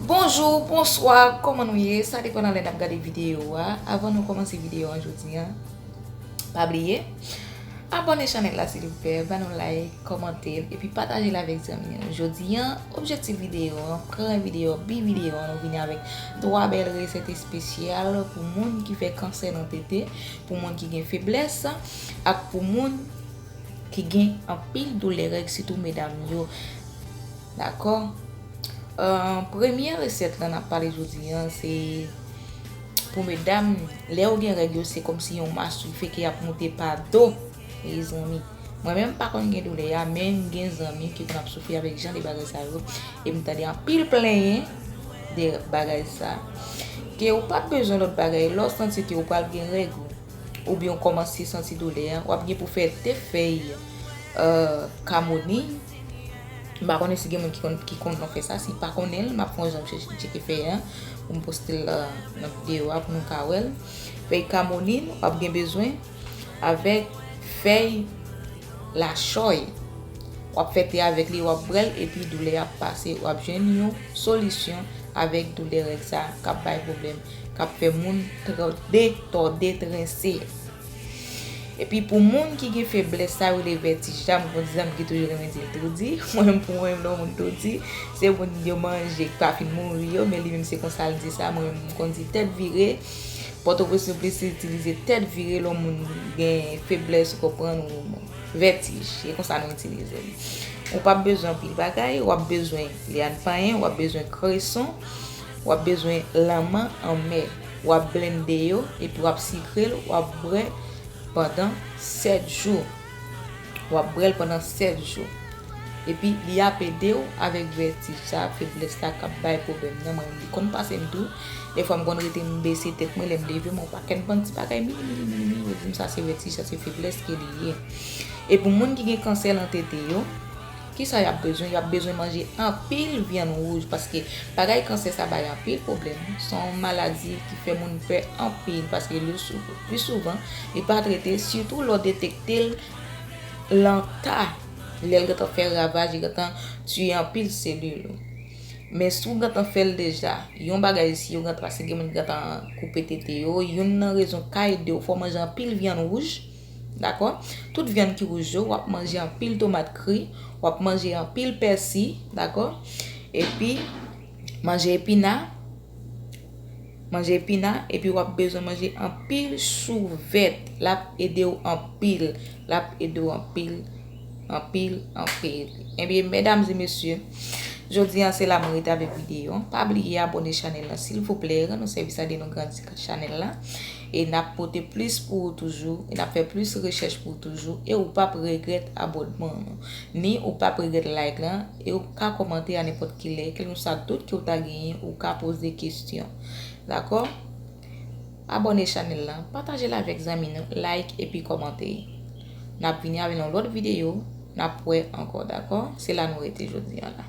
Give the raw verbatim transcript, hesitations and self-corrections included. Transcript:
Bonjou, bonswa, kòman nou ye? Sa depann nan lè n ap gade videyo a. Avan nou kòmanse videyo an jodi an, pa bliye abòne chanèl la silvouplè, ba nou like, kòmante l, epi pataje l avèk zanmi w. Jodi an, objektif videyo an, premye videyo, bi videyo an, nou vini avèk twa bèl resèt espesyal pou moun ki fè kansè nan tete, pou moun ki gen feblès, ak pou moun ki gen anpil doulè règ, sitou medam yo. Dakò? Euh, premye resèt la n ap pale jodi an, se pou medam, lè yo gen règ yo, se kòmsi yon maswife ki ap moute pa do. Mezanmi, mwen menm m pa konn gen doulè a, men m gen zanmi ki konn ap soufri avèk jan de bagay sa yo, e m tande anpil plenyen de bagay sa. Ke ou pa bezwen lòt bagay, lè w santi ke ou pral gen règ ou, oubyen w kòmanse santi doulè a, w ap gen pou fè de fèy, euh, kamonin. M pa konnen si gen moun ki konn, ki konn fè sa. Si pa konnen l, m ap fè yon jan m chèche, chèche fèy an pou m poste l, euh, nan videyo a pou nou ka wè l. Fèy kamonin, w ap gen bezwen avèk fèy lachòy. W ap fè te avèk li, w ap bwè l, epi doulè a ap pase. W ap jwenn yon solisyon avèk doulè règ sa k ap bay pwoblèm, k ap fè moun tòde, tòde, trense. Epi pou moun ki gen feblès sa yo rele vètij la, m konn di zanmi ki toujou renmen di l toudi. Mwen menm, pou mwen menm, lè yon moun toudi, se moun yo manje ki pa fin mouri yo, men li menm se konsa l di sa. Mwen menm, m konn di tèt vire. Pòtoprens nou plis itilize tèt vire lè yon moun gen feblès, ou konprann, ou vètij. E konsa nou itilize l. Ou p ap bezwen anpil bagay, w ap bezwen lyann panyen, w ap bezwen kreson, w ap bezwen lanman anmè. W ap blende yo, epi w ap sikre l, w ap bwè pandan sèt jou. W ap bwè l pandan sèt jou. Epi, li ap ede w avèk vètij sa, feblès la k ap bay pwoblèm nan. Mwen, li konn pase m tou. Defwa, m konn rete, m bese tèt mwen, lè m leve, m wè yon pakèt bann ti bagay mini, mini, mini, mini. Yo di m sa se vètij, sa se feblès ke li ye. E pou moun ki gen kansè nan tete yo, kisa y ap bezwen? Y ap bezwen manje anpil vyann wouj, paske bagay kansè sa bay anpil pwoblèm. Se yon maladi ki fè moun pè anpil, paske li sou-, pi souvan, li pa trete, sitou lè w detekte l lan ta, lè l gentan fè ravaj, li gentan tiye anpil selil ou. Men si w gentan fè l deja, yon bagay, si yo gentan, paske gen moun ki gentan koupe tete yo, youn nan rezon ka ede w, fò w manje anpil vyann wouj, dakò? Tout vyann ki wouj yo, w ap manje anpil tomat kri, w ap manje anpil pèsi, dakò? Epi, manje epina, manje epina, epi w ap bezwen manje anpil chou vèt. L ap ede w anpil. L ap ede w anpil, anpil, anpil. Ebyen, medam e mesye, jodi an se la mwen rete avèk videyo an. Pa bliye abòne chanèl la, silvouplè. Rann nou sèvis la, ede nou grandi chanèl la. E n ap pote plis pou ou toujou. E n ap fè plis rechèch pou ou toujou. E ou p ap regrèt abònman nou. Ni ou p ap regrèt like lan. E ou ka kòmante a nenpòt ki lè. Kèlkeswa dout ke ou ta genyen, ou ka poze kesyon. Dakò? Abòne chanèl la, pataje l avèk zanmi nou, like epi kòmante. N ap vini avèk yon lòt videyo, n ap wè ankò, dakò? Se la nou rete jodi an la.